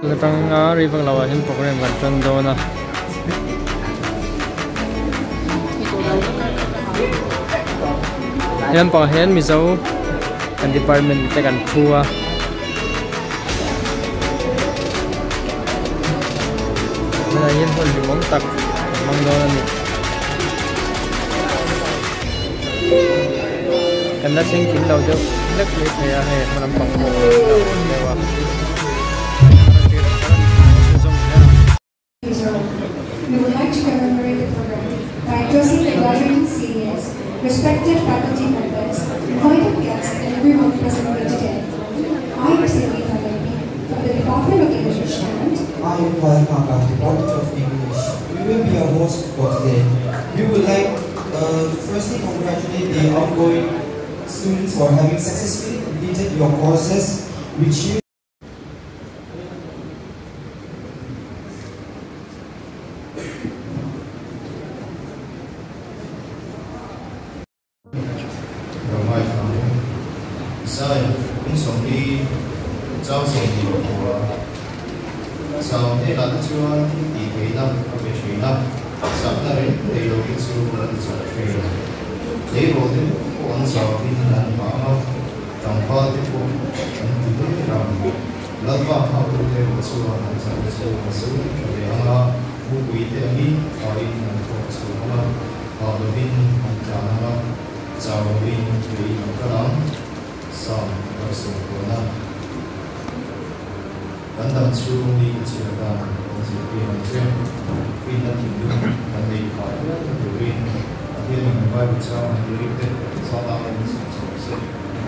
Atanga rei vak lo ah hian program kan tan dawn a. He lampangah hian Mizo kan department te kan thu a. Tunah hian hun hlimawm tak kan hmang dawn a ni. Kan la thleng kim lo deuh hlek mai thei a hei hma lampang pawh a awm deuh a. We would like to commemorate the program by addressing the graduating seniors, respected faculty members, invited guests, and everyone present here today. I am Sangeeta Devi from the Department of English and I am Valpaka, Department of English. We will be your host for today. We would like to firstly congratulate the outgoing students for having successfully completed your courses, which you Isaiah kum 40 chang 25 Chau hnenah te chuan thil tih theihna a pe thin a, chakna reng nei lovin chu an chak thin. Tleirawl te pawh an chauhin an hah ang a, tlangval te pawh an ti der ang. Lalpa nghaktute erawh chuan an chakna chu an siam tha ve ang a, mupui te angin thain an thawk chhuak ang a, hah lovin an tlan ang a, chau lovin tui an kal ang. Psalm 149. Kan dam chhung ni ka chhiar dan kan zirtir ang che. Finna thinlung kan nei phah hial ta turin Pathianin kan Bible chang an lyric te Satan in min sawm chhuak se.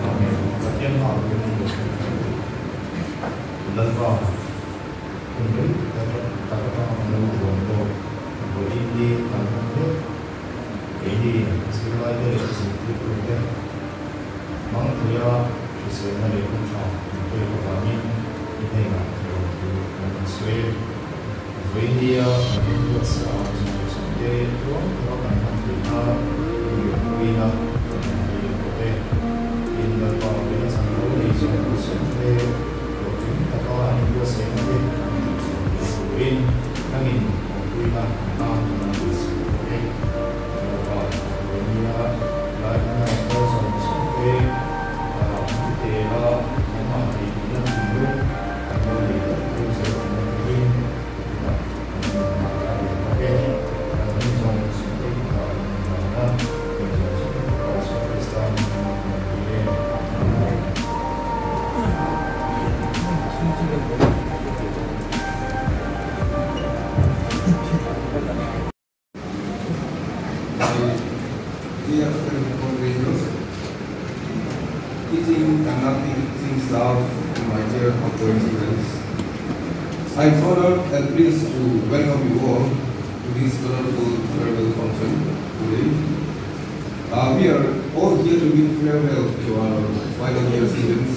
Amen. Pathian hma ah hian in lo thleng thei tur. Lalpa, hun rei tak tak atanga kan lo duan tawh vawiin ni kan hmang mek. Keini zirlaite leh zirtirtute hmang theia hriselna leh hun tha min pek avangin i hnenah lawmthu kan rawn sawi e. Vawinia kan inbuatsa ang zawng zawng te tluang taka kan hman theih nan i riahpuina kan han dil bawk e. Tin, Lalpa Vena chanvo nei zawng zawng te hlawhtling taka an inbuatsaihna te an tihchhuah theih turin nangin awmpuina tan kan han dil bawk e. Lalpa, Vawinia lai hmana kal zawng zawng te an tel a, nangmah nei duhna thinlung kan lo nei deuh deuh zel thin atangin tunah kan nunna a lian bawk e. Kan hming zawng zawng te kutah kan inhlan a, heng zawng zawng te Fapa Isua Krista hmingin kan lo ti e. Amen. My dear academic coordinators, teaching and teaching staff, and my dear outgoing students. I am honored and pleased to welcome you all to this colorful farewell function today. We are all here to bid farewell to our final year students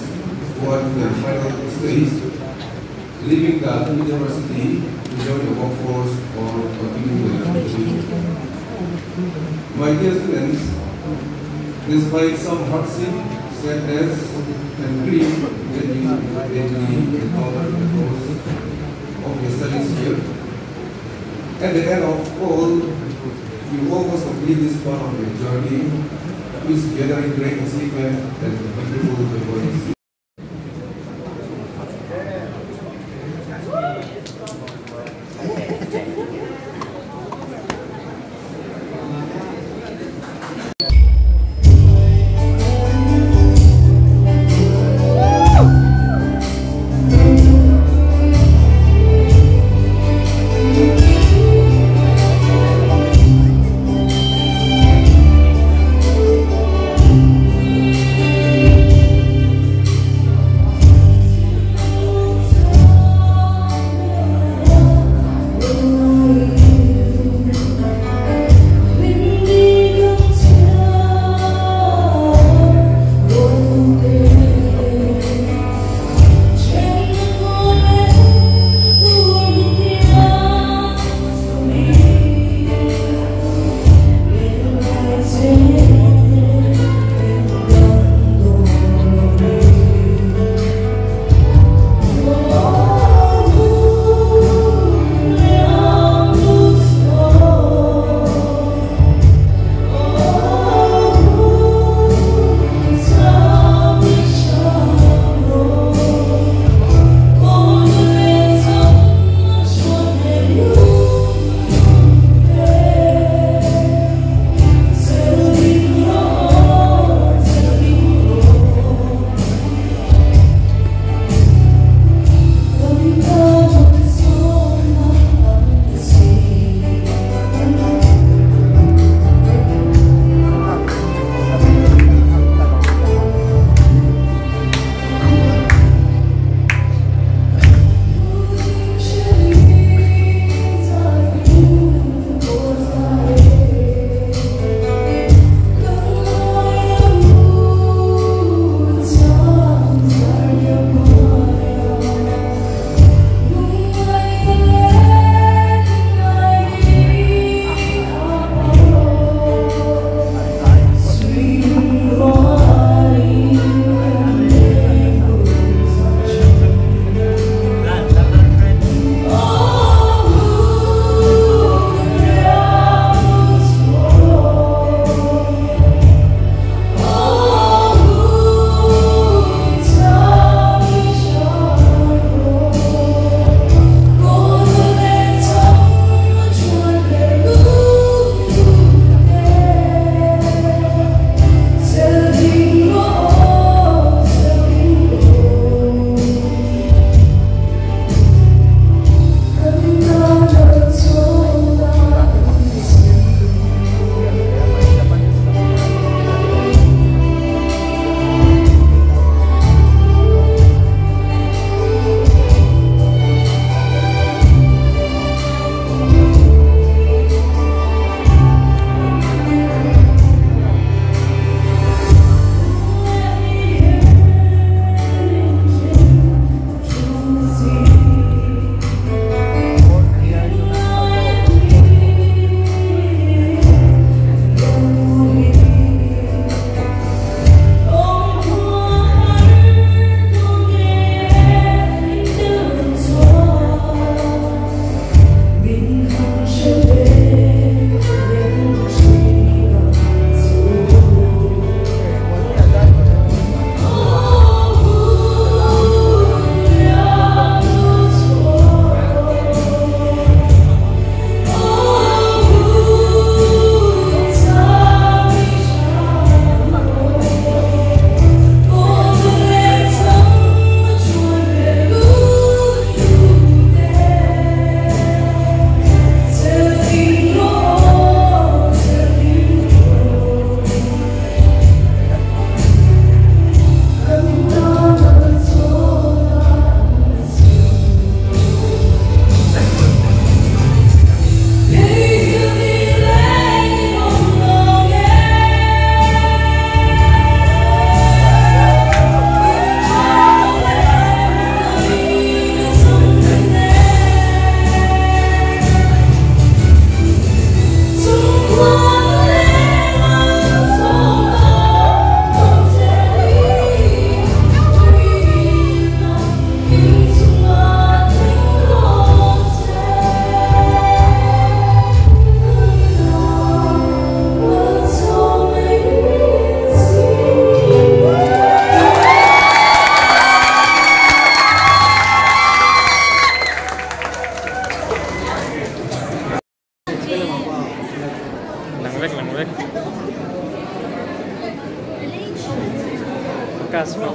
who are in their final stage, leaving the university to join the workforce or continue their education. My dear students, despite some hardship, sadness, and grief that you daily encounter in the course of your studies here, at the end of all, you almost complete this part of your journey with gathering great achievement and beautiful memories.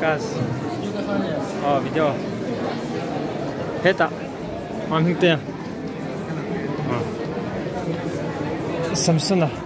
Akash aw video hetah mam hming te a Samson a.